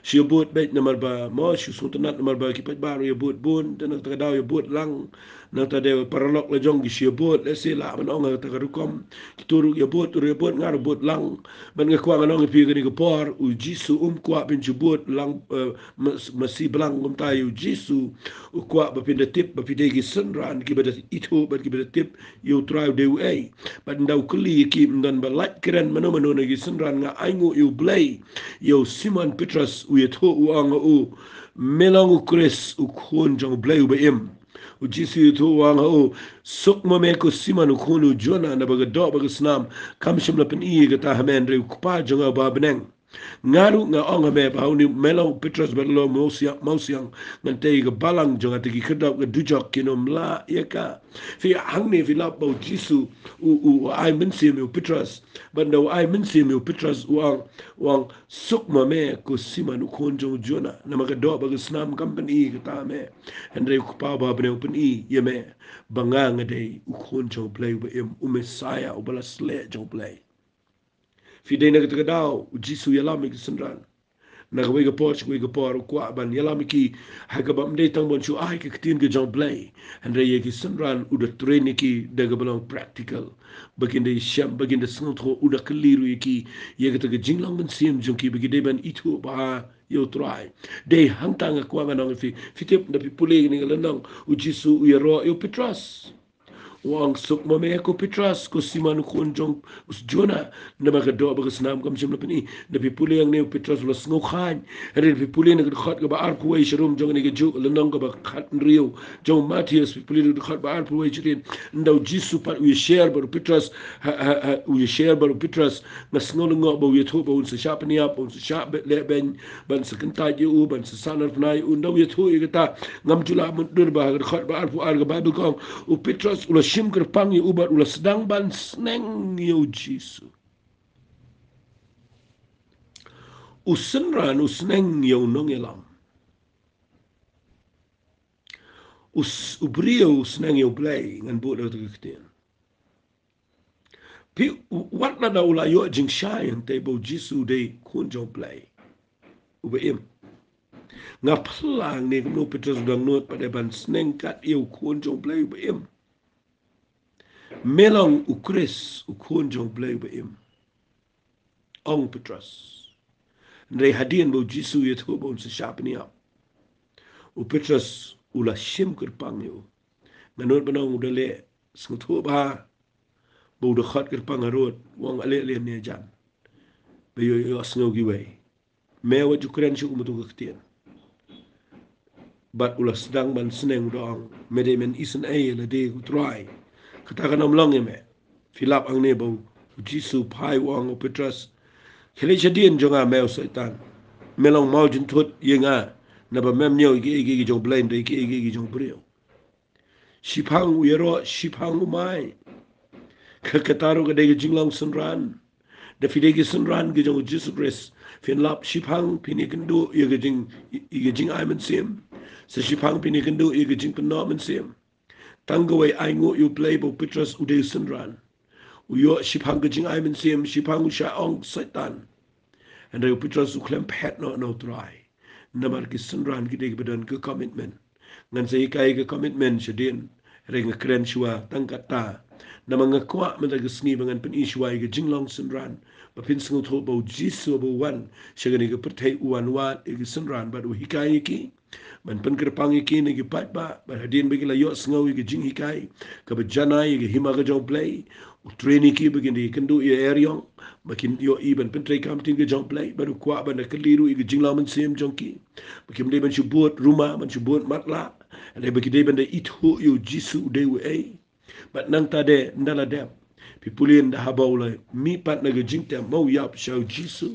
Shu ïa bud beit namar ba mo shu sngewtynnat namar ba ki paidbah ruh ïa bud bun, te na kata ka daw ïa bud lang. Nangta de paralok la jong ki shu ïa bud, lehse lah ban ong ha kata ka rukom. Kito ruh ïa bud, ruh ïa bud, nga ruh bud lang. Bad nga kwah ngan ong ïa phi kane ka por, u Jisu um kwah phin shu bud lang, eh, mas-, masi blang kumta ïa u Jisu. U kwah ba phin da tip ba phi dei ki synran kiba da ithuh bad kiba da tip ïa u Trai u dei uei. Bad ynda u kylli ïa ki, ym don ba lait kren mano mano na ki synran, nga ainguh ïa u Blei, ïa u Simon Petros, u ïathuh u ong ha u, me long u Khrist, u Khun jong u Blei uba im. U Jisu u ïathuh u ong ha u, suk ma me ko Simon u khun u Jona, naba ka doh bad ka snam kam shym la pyni ïa kata ha me, hynrei u Kpa jong nga uba ha bneng. Nga ruh nga ong ha me ba ha une me long u Petros, bad halor u mawsiang, mawsiang ngan tei ïa ka balang jong nga, te ki khyrdop ka dujok kin ym lah ïa ka. Phi, hangne phi lap ba u Jisu u, u, u ai mynsiem ïa u Petros. Bad ynda u ai mynsiem ïa u Petros u ong, u ong, suk ma me ko Simon u khun jong u Jona, namar ka doh bad ka snam kam pyni ïa kata ha me, hynrei u Kpa uba ha bneng u pyni ïa me ba nga nga dei u Khun jong u Blei uba im, u Messaïah uba la sleh jong u Blei. Phi, dei na kata ka daw u Jisu u ïalam ïa ki synran. Na kawei ka por sha kawei ka por u kwah ban ïalam ïa ki ha kaba ym dei tang ban shu ai ka ktien ka jong u Blei, hynrei ïa ki synran u da train ïa ki da kaba long practical, ba kin da ïashem, ba kin da sngewthuh, u da kylli ruh ïa ki ïa kata ka jinglong mynsiem jong ki ba ki dei ban ithuh bha ïa u Trai. Dei hangta nga kwah ngan ong ïa phi, phi tip ynda phi pule ïa kane ka lynnong, u Jisu u ïaroh ïa u Petros. U ong, suk ma me ko Petros, ko Simon u khun jong u Jona, namar ka doh bad ka snam kam shym la pyni. Ynda phi pule hangne u Petros u la sngewkhlaiñ. Hynrei ynda phi pule na ka dkhot kaba arphew wei sharum jong kane kajuh ka lynnong kaba khathynriew jong u Mathaios, phi pule na ka dkhot ba arphew wei sharum, ynda u Jisu pat u ïashare bad u Petros, ha, ha, ha, u ïashare bad u Petros, nga sngew lyngngoh ba u ïathuh ba un sa shah pynïap, ba un sa shah be-, leh beiñ, ban sa kyntait ïa u, ban sa sahnarphna ïa u, ynda u ïathuh ïa kata, ngam ju lah mutdur ba ha ka dkhot ba arphew ar ka Baibl ka ong, u Petros u la shim kyrpang ïa u bad u la sdang ban sneng ïa u Jisu. U synran u sneng ïa u nongïalam. U s-, u briew u sneng ïa u Blei, ngan buh da kata ka ktien. Phi, u, wat lada u la ïoh jingshai hangtei ba u Jisu u dei u Khun jong u Blei uba im. Nga pyrshang ne kumno u Petros u dang nud pat de ban sneng kat ïa u Khun jong u Blei uba im. Me long u Khrist, u Khun jong u Blei uba im, ong u Petros. Hynrei hadien ba u Jisu u ïathuh ba un sa shah pynïap, u Petros u la shim kyrpang ïa u. Nga nud ban ong u da leh sngewthuh bha ba u da khot kyrpang harud, u ong ale ale ne jan. Ba ïoh, ïoh sngew kiwei. Me wat ju kren shuh kumto ka ktien. Bad u la sdang ban sneng u da ong, me dei men isynei ïa lade ko Trai. Kata kan ym long ïa me. Phi lap hangne ba u Jisu u phai u ong, u Petros, khie leit shadien jong nga me u Soitan. Me long mawjynthut ïa nga, naba mem ñiew ïa kiei kiei ki jong u Blei, hynrei ïa kiei kiei ki jong u briew. Shiphang u ïaroh, shiphang u mai. Ka, kata ruh ka dei ka jinglong synran. Da phi dei ki synran ki jong u Jisu Khrist, phin lap shiphang phin ïakynduh ïa ka jing, ïa ka jingai mynsiem. Sa shiphang phin ïakynduh ïa ka jingpynnoh mynsiem. Tang kawei, ainguh ïa u Blei ba u Petros u dei u synran. U ïoh shiphang ka jingai mynsiem, shiphang u shah ong Soitan. Hynrei u Petros u khlem phet noh na u Trai. Namar ki synran ki dei kiba don ka commitment. Ngan sa hikai ka commitment shadien, hynrei nga kren shuwa tang katta. Namar nga kwah mynta ka sngi ba ngan pyni shuwa ïa ka jinglong synran, ba phin sngewthuh ba u Jisu haba u wan sha kane ka pyrthei u wan wad ïa ki synran bad u hikai ïa ki. Ban pynkyrpang ïa ki na ki paidbah, bad hadien ba ki la ïohsngew ïa ka jinghikai kaba janai ïa ka hima ka jong u Blei, u train ïa ki ba kin ïakynduh ïa eriong, ba kin ïohi ban pyntreikam ktien ka jong u Blei, bad u kwah ban da kylli ruh ïa ka jinglong mynsiem jong ki. Ba kim dei ban shu bud rumah, ban shu bud matlah, hynrei ba ki dei ban da ithuh ïa u Jisu u dei uei. Bad nangta de, ynda la dep, phi pule ynda haba u la mihpat na ka jingtep, ma u ïap sha u Jisu.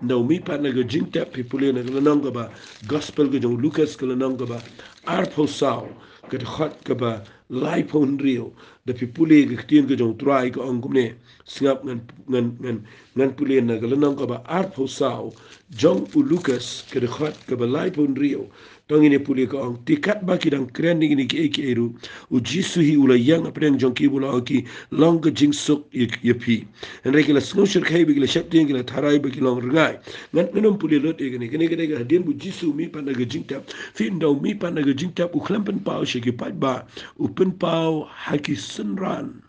Ynda u mihpat na ka jingtep, phi pule na ka lynnong kaba Gospel ka jong u Lukas, ka lynnong kaba arphew saw, ka dkhot kaba laiphew hynriew. Da phi pule ka ktien ka jong u Trai ka ong kumne. Sngap, ngan, ngan, ngan, ngan pule na ka lynnong kaba arphew saw jong u Lukas, ka dkhot kaba laiphew hynriew. To ngin ïa pule, ka ong, te katba ki dang kren ïa kine kiei kiei ruh, u Jisu hi u la ïeng hapdeng jong ki bad u la ong ïa ki, long ka jingsuk ïa, ïa phi. Hynrei ki la sngew shyrkhei bad ki la sheptieng, ki la tharai ba ki long rngai. Ngan, ngan ym pule lut ïa kane, kane, kane ka hadien ba u Jisu u mihpat na ka jingtep. Phi, ynda u mihpat na ka jingtep u khlem pynpaw sha ki paidbah, u pynpaw ha ki synran.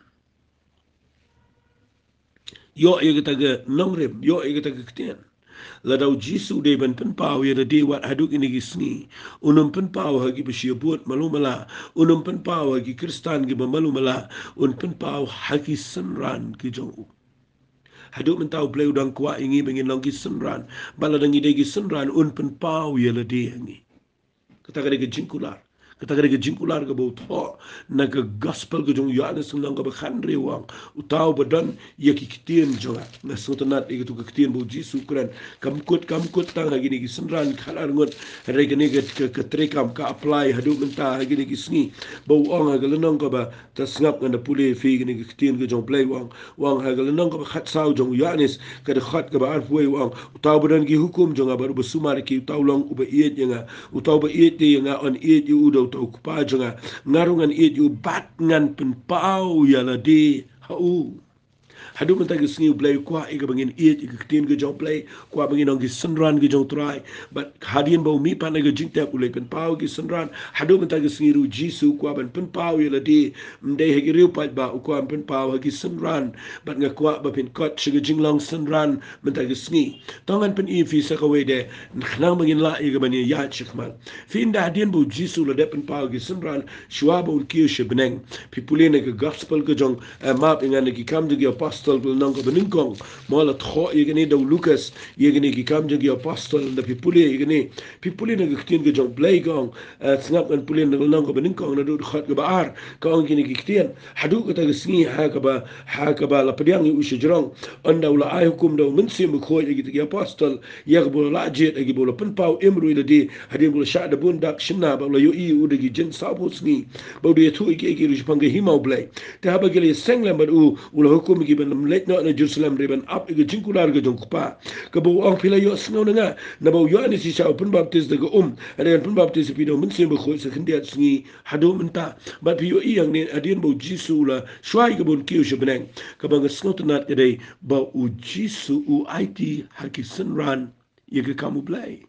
Ïoh ïa kata ka nongrim, ïoh ïa kata ka ktien. Lada u Jisu u dei ban pynpaw ïa lade wat haduh kine ki sngi, un ym pynpaw ha kiba shu ïabud malu mala, un ym pynpaw ha ki Khristan kiba malu mala, un pynpaw ha ki synran ki jong u. Haduh mynta u Blei u dang kwah ïa ngi ba ngin long ki synran. Bad lada ngi dei ki synran, un pynpaw ïa lade ha ngi. Kata ka dei ka jingkular. Kata ka dei ka jingkular kaba u thoh na ka Gospel ka jong u Ïoannis, lynnong kaba khathynriew, u ong, uta uba don ïa ki ktien jong nga. Nga sngewtynnad ïa katu ka ktien ba u Jisu u kren, kam kut, kam kut tang ha kine ki synran khatar ngut, hynrei kane ka, ka, ka treikam ka apply haduh mynta ha kine ki sngi. Ba u ong ha ka lynnong kaba, ta sngap, ngan da pule ïa phi kane ka ktien ka jong u Blei, u ong, u ong ha ka lynnong kaba khatsaw jong u Ïoannis, ka dkhot kaba arphew wei, u ong, uta uba don ki hukum jong nga bad uba sumar ïa ki, uta u long uba ïeit ïa nga. Uta uba ïeit ïa nga yn ïeit ïa u da uta u Kpa jong nga. Nga ruh ngan ïeit ïa u bad ngan pynpaw ïa lade ha u. Haduh mynta ka sngi u Blei u kwah ïa kaba ngin ïeit ïa ka ktien ka jong u Blei, u kwah ba ngin long ki synran ki jong u Trai. Bad hadien ba u mihpat na ka jingtep u leit pynpaw ïa ki synran. Haduh mynta ka sngi ruh u Jisu u kwah ban pynpaw ïa lade, ym dei ha ki riew paidbah, u kwah ban pynpaw ha ki synran. Bad nga kwah ba phin kot sha ka jinglong synran mynta ka sngi. To ngan pyni ïa phi sa kawei de, khnang ba ngin lah ïa kaban ïaid shakhmat. Phi, ynda hadien ba u Jisu u la dep pynpaw ïa ki synran, shuwa ba un kiew sha bneng, phi pule na ka Gospel ka jong, eh, map ïa nga, na Ki Kam jong ki Apostol, apostol ka lynnong kaba nyngkong. Mo la thoh ïa kane da u Lukas, ïa kine ki Kam jong ki Apostol, ynda phi pule ïa kine, phi pule na ka ktien ka jong U Blei ka ong, eh, sngap ngan pule na ka lynnong kaba nyngkong naduh dkhot kaba ar, ka ong kine ki ktien. Haduh kata ka sngi ha kaba, ha kaba la pdiang ïa u shajrong, ynda u la ai hukum da u Mynsiem Bakhuid ïa kita ki apostol, ïa kaba u la lah jied, ïa kaba u la pynpaw im ruh ïa lade, hadien ba u la shah da bun dak shynna, bad u la ïohi ïa u da ki jingsaw phew sngi, bad u da ïathuh ïa kiei kiei ruh shaphang ka hima U Blei. Te haba ki la ïaseng lem bad u, u la hukum ïa ki ban ym leit noh na Jerusalem, hynrei ban ap ïa ka jingkular ka jong U Kpa. Kaba u ong, phi la ïohsngew na nga, naba u Ïoannis shisha u pynbaptis da ka um, hynrei ngan pynbaptis ïa phi da u Mynsiem Bakhuid sa khyndiat sngi haduh mynta. Bad phi ïohi hangne hadien ba u Jisu u la shwa ïa ka bun kiew sha bneng, kaba nga sngewtynnat ka dei ba u Jisu u aiti ha ki synran ïa ka kam U Blei.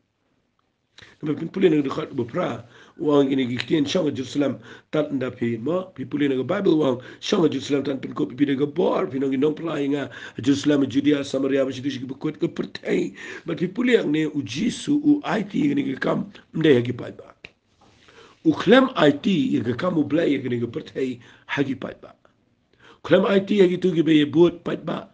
Naba phin pule na ka dkhot ba phra, u ong kine ki ktien, shong ha Jerusalem, tad ynda phi, mo, phi pule na ka Baibl, u ong, shong ha Jerusalem, tad pynkup ïa phi da ka bor, phin long ki nongphylla ïa nga ha Jerusalem, ha Judia, Samaria, bad shaduh sha ki bakut ka pyrthei. Bad phi pule hangne, u Jisu u aiti ïa kane ka kam ym dei ha ki paidbah. U khlem aiti ïa ka kam U Blei ïa kane ka pyrthei ha ki paidbah. U khlem aiti ïa kito kiba ïa bud paidbah.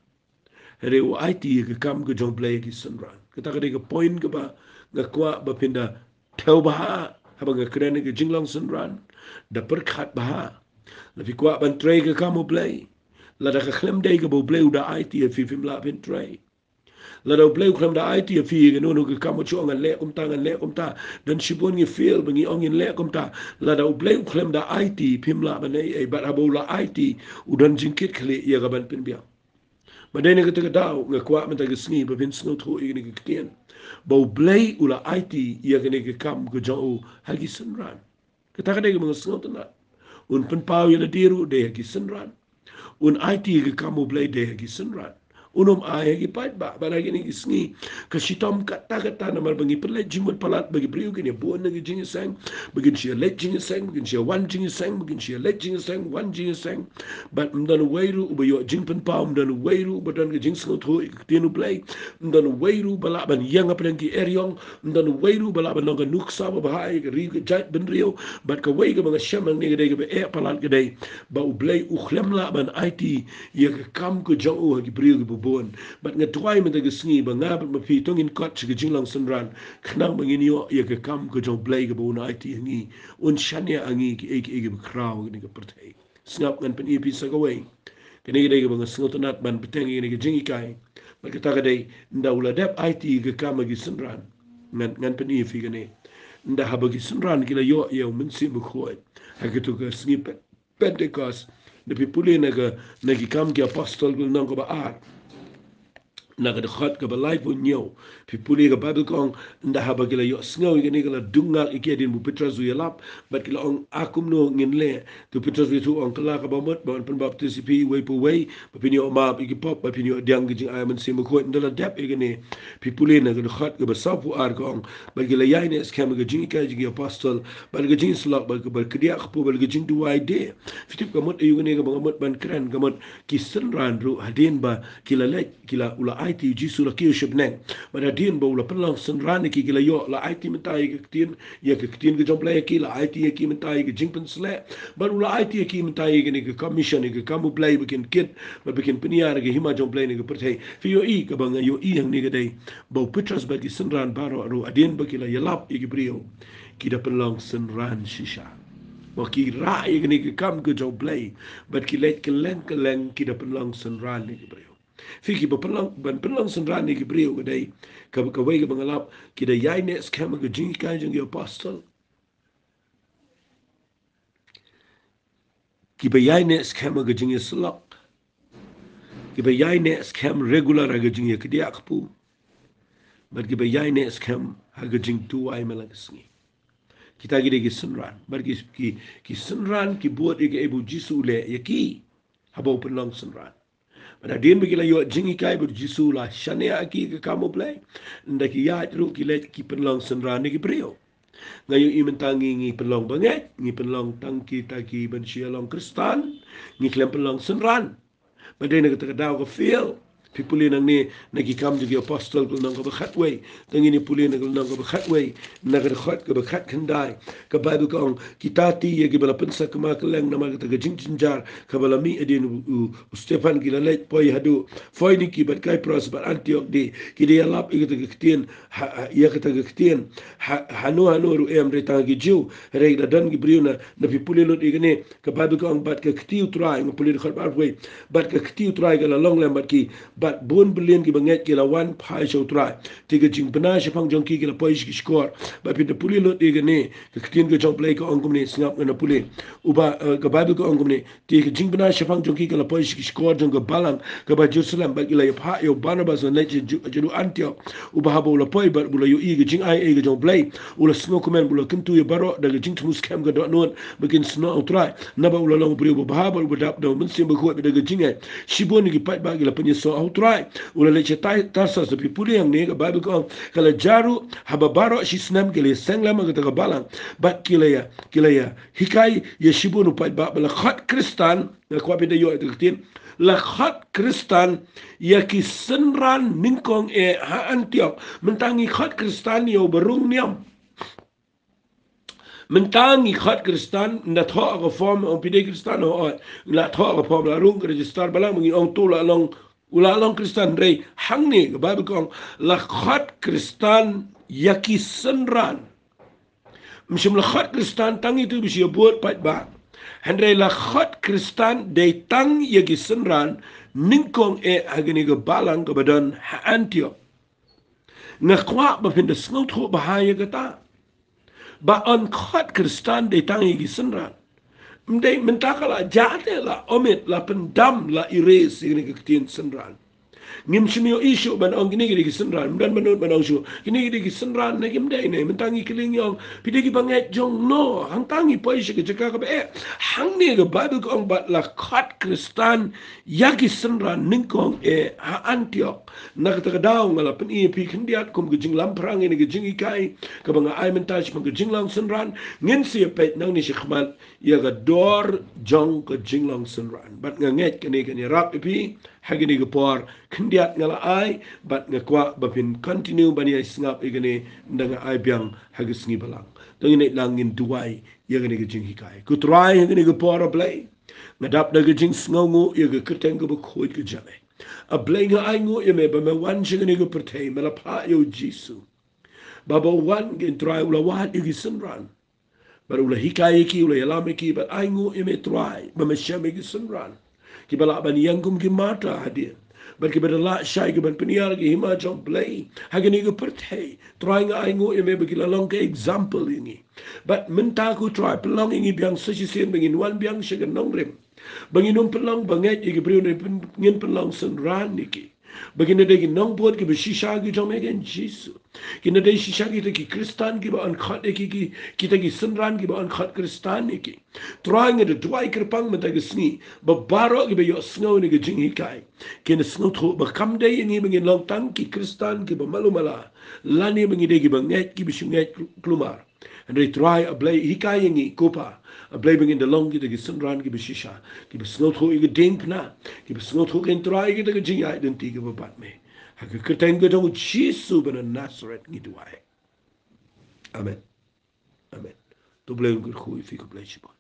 Hynrei u aiti ïa ka kam ka jong U Blei ha ki synran. Kata ka dei ka point kaba nga kwah ba phin da thew bha haba nga kren ïa ka jinglong synran. Da pyrkhat bha. Lada phi kwah ban trei ka kam U Blei, lada ka khlem dei kaba U Blei u da aiti ïa phi, phim lah phin trei. Lada U Blei u khlem da aiti ïa phi ïa kano kano ka kam, u ong ngan leh kumta, ngan leh kumta, don shibun ngi feel ba ngi ong ngin leh kumta. Lada U Blei u khlem da aiti, phim lah ban leh ei ei, bad haba u la aiti, u don jingkitkhlieh ïa ka ban pynbiang. Bad dei na kata ka daw nga kwah mynta ka sngi ba phin sngewthuh ïa kane ka ktien, ba U Blei u la aiti ïa kane ka kam ka jong u ha ki synran. Kata ka dei kaba nga sngewtynnat. Un pynpaw ïa lade ruh dei ha ki synran. Un aiti ïa ka kam U Blei dei ha ki synran. Un ym ai ha ki paidbah. Bad ha kine ki sngi ka shitom katta katta namar ba ngi pynleit jingmut palat, ba ki briew kin ïa bun na ki jingïaseng, ba kin shah leit jingïaseng, ba kin shah wan jingïaseng, ba kin shah leit jingïaseng, wan jingïaseng. Bad ym don uwei ruh uba ïoh jingpynpaw, ym don uwei ruh uba don ka jingsngewthuh ïa ka ktien U Blei, ym don uwei ruh uba lah ban ïeng hapdeng ki eriong, ym don uwei ruh uba lah ban long ka nuksa babha ïa ka ri ka jaid bynriew. Bad kawei kaba nga shem hangne ka dei kaba eh palat ka dei ba U Blei u khlem lah ban aiti ïa ka kam ka jong u ha ki briew kiba bun. Bad nga duwai mynta ka sngi ba nga bad ma phi to ngin kot sha ka jinglong synran, khnang ba ngin ïoh ïa ka kam ka jong U Blei kaba un aiti ha ngi, un shaniah ha ngi kiei kiei kiba khraw ha kane ka pyrthei. Sngap, ngan pyni ïa phi sa kawei. Kane ka dei kaba nga sngewtynnat ban bteng ïa kane ka jinghikai. Bad kata ka dei, ynda u la dep aiti ïa ka kam ha ki synran. Ngan, ngan pyni ïa phi kane. Ynda haba ki synran ki la ïoh ïa u Mynsiem Bakhuid ha kato ka sngi Pen-, Pentekost. Ynda phi pule na ka, na ki Kam ki Apostol ka lynnong kaba ar, na ka dkhot kaba laiphew hynñiew. Phi pule ka Baibl ka ong, ynda haba ki la ïohsngew ïa kane ka la dung ngak ïa ki hadien ba u Petros u ïalap, bad ki la ong, ah, kumno ngin leh? Te u Petros u ïathuh u ong, kylla kaba mut ba ngan pynbaptis ïa phi uwei pa uwei, ba phin ïoh map ïa ki pop, ba phin ïoh pdiang ka jingai Mynsiem Bakhuid. Ynda la dep ïa kane, phi pule na ka dkhot kaba sawphew ar ka ong, bad ki la ïaineh skhem ha ka jinghikai jong ki apostol, bad ka jingïasyllok, bad ka, bad ka kdiah kpu, bad ka jingduwai de. Phi tip ka mut aïu kane kaba nga mut ban kren, ka mut ki synran ruh hadien ba ki la leit, ki la, u la aiti, u Jisu u la kiew sha bneng. Bad hadien ba u la pynlong synran ïa ki, ki la ïoh, la aiti mynta ïa ka ktien, ïa ka ktien ka jong U Blei ïa ki, la aiti ïa ki mynta ïa ka jingpynshlur. Bad u la aiti ïa ki mynta ïa kane ka commission, ïa ka kam U Blei ba kin kit, bad ba kin pynïar ïa ka hima jong U Blei ha kane ka pyrthei. Phi ïohi, kaba nga ïohi hangne ka dei ba u Petros bad ki synran baroh ruh hadien ba ki la ïalap ïa ki briew, ki da pynlong synran shisha. Ba ki rah ïa kane ka kam ka jong U Blei, bad ki leit kylleng kylleng ki da pynlong synran ïa ki briew. Phi, kiba pynlong, ban pynlong synran ïa ki briew ka dei, ka, kawei kaba nga lap, ki da ïaineh skhem ha ka jinghikai jong ki apostol. Kiba ïaineh skhem ha ka jingïasyllok. Kiba ïaineh skhem regular ha ka jingïakdiah kpu. Bad kiba ïaineh skhem ha ka jingduwai man la ka sngi. Kita ki dei ki synran. Bad ki, ki, ki synran ki bud ïa kaei ba u Jisu u leh ïa ki haba u pynlong synran. Bad hadien ba ki la ïoh jinghikai ba u Jisu u la shaniah ïa ki ha ka kam U Blei, ynda ki ïaid ruh ki leit ki pynlong synran ïa ki briew. Nga ïohi mynta ngi, ngi pynlong bangeit, ngi pynlong tang kita kiban shu ïa long Khristan, ngi khlem pynlong synran. Bad dei na kata ka daw ka feel Phi pule nangne na Ki Kam jong ki Apostol ka lynnong kaba khatwei. Tang ngin ïa pule na ka lynnong kaba khatwei, na ka dkhot kaba khatkhyndai. Ka Baibl ka ong, kita te ïa kiba la pynsakma kylleng namar kata ka jingjynjar kaba la mih hadien u, u, u Stephan, ki la leit poi haduh Phoiniki bad Kypros bad Antiok de, ki da ïalap ïa kata ka ktien, ha, ha, ïa kata ka ktien ha, hano hano ruh em, hynrei tang ha ki Jiw. Hynrei la don ki briew na, na, phi pule lut ïa kane, ka Baibl ka ong, bad ka kti U Trai, nga pule dkhot ba arphew wei, bad ka kti U Trai ka la long lem bad ki, bad bun billion kiba ngeit ki la wan phai sha U Trai. Te ka jingbna shaphang jong ki ki la poi sha ki shkor. Bad phi da pule lut ïa kane, ka ktien ka jong U Blei ka ong kumne, sngap, ngan ïa pule. Uba, eh, ka Baibl ka ong kumne, te ka jingbna shaphang jong ki ka la poi sha ki shkor jong ka balang kaba Jerusalem, bad ki la ïa phah ïa u Barnabas ban leit sha Ju-, sha Antiok. Uba haba u la poi bad u la ïohi ïa ka jingai ka jong U Blei, u la sngewkmen, u la kyntu ïa baroh da ka jingthmu skhem ka dohnud ba kin snoh ha U Trai. Naba u la long u briew babha bad uba dap da U Mynsiem Bakhuid, bad da ka jingngeit shibun na ki paidbah ki la pynïasoh ha U Trai. U la leit sha Tai-, Tarsas. Phi pule hangne, ka Baibl ka ong, ka la jia ruh haba baroh shisnem ki la ïaseng lem ha kata ka balang, bad ki la ïa, ki la ïa hikai ïa shibun u paidbah, ba la khot Khristan. Nga kwah phi da ïoh ïa ka ktien, la khot Khristan ïa ki synran nyngkong eh ha Antiok. Mynta ngi khot Khristan ïa uba rung niam. Mynta ngi khot Khristan, ngi la thoh ka form, ong phi dei Khristan, hooid. Ngi la thoh ka form, la rung ka register, balang ba ngi ong to la long, u la long Khristan. Hynrei hangne ka Baibl ka ong, la khot Khristan ïa ki synran. Ym shym la khot Khristan tang ïa uto ba shu ïa bud paidbah. Hynrei la khot Khristan dei tang ïa ki synran nyngkong eh ha kane ka balang kaba don ha Antiok. Nga kwah ba phin da sngewthuh bha ïa kata, ba yn khot Khristan dei tang ïa ki synran. Ym dei, mynta ka la jia te la omit, la pyndam, la erase ïa kane ka ktien synran. Ngim shym ïohi shuh ban ong kine ki dei ki synran, ym don mano ban ong shuh kine ki dei ki synran, ne kim dei ne. Mynta ngi kylli ngi ong, phi dei kiba ngeit jong no? Hangta ngi poi sha ka jaka kaba eh. Hangne ka Baibl ka ong, bad la khot Khristan ïa ki synran nyngkong eh ha Antiok. Na kata ka daw nga la pyni ïa phi khyndiat kum ka jinglamphrang ïa kane ka jinghikai kaba nga ai mynta shaphang ka jinglong synran. Ngin sa ïa peit nangne shakhmat ïa ka dor jong ka jinglong synran. Bad nga ngeit kane kan ïarap ïa phi ha kane ka por khyndiat nga la ai, bad nga kwah ba phin continue ban ïai sngap ïa kane, ynda nga ai biang ha ka sngi balang. To ngin ïa lang, ngin duwai ïa kane ka jinghikai. Ko Trai, ha kane ka por, A Blei, nga dap da ka jingsngewnguh ïa ka kyrteng kaba khuid ka jong me. A Blei, nga ainguh ïa me ba me wan sha kane ka pyrthei, me la phah ïa u Jisu ba haba u wan, ko Trai, u la wad ïa ki synran. Bad u la hikai ïa ki, u la ïalam ïa ki, bad ainguh ïa me Trai ba me shem ïa ki synran kiba lah ban ïeng kum ki martyr hadien, bad kiba da lah shai ki ban pynïar ïa ka hima jong U Blei ha kane ka pyrthei. Trai, nga ainguh ïa me ba ki la long ka example ïa ngi. Bad mynta, ko Trai, pynlong ïa ngi biang sa shisien ba ngin wan biang sha ka nongrim, ba ngin ym pynlong bangeit ïa ki briew, ne pyn-, ngin pynlong synran ïa ki, ba kin da dei ki nongbud kiba shisha ki jong me, ko Jisu. Kin da dei shisha kita ki Khristan kiba yn khot ïa ki, ki, kita ki synran kiba yn khot Khristan ïa ki. Trai, nga da duwai kyrpang mynta ka sngi ba baroh kiba ïohsngew ïa kane ka jinghikai kin da sngewthuh ba kam dei ïa ngi ba ngin long tang ki Khristan kiba malu mala, lane ba ngi dei kiba ngeit, kiba shu ngeit kl-, khlem ar. Hynrei Trai, A Blei, hikai ïa ngi, ko Pa, A Blei, ba ngin da long kita ki synran kiba shisha, kiba sngewthuh ïa ka diengphna, kiba sngewthuh, ko Trai, ïa kita ki jingïaid lynti kiba bad me. Ha ka kyrteng ka jong u Jisu ba na Nasareth ngi duwai. Amen. Amen. To U Blei un kyrkhu ïa phi, khublei shibun.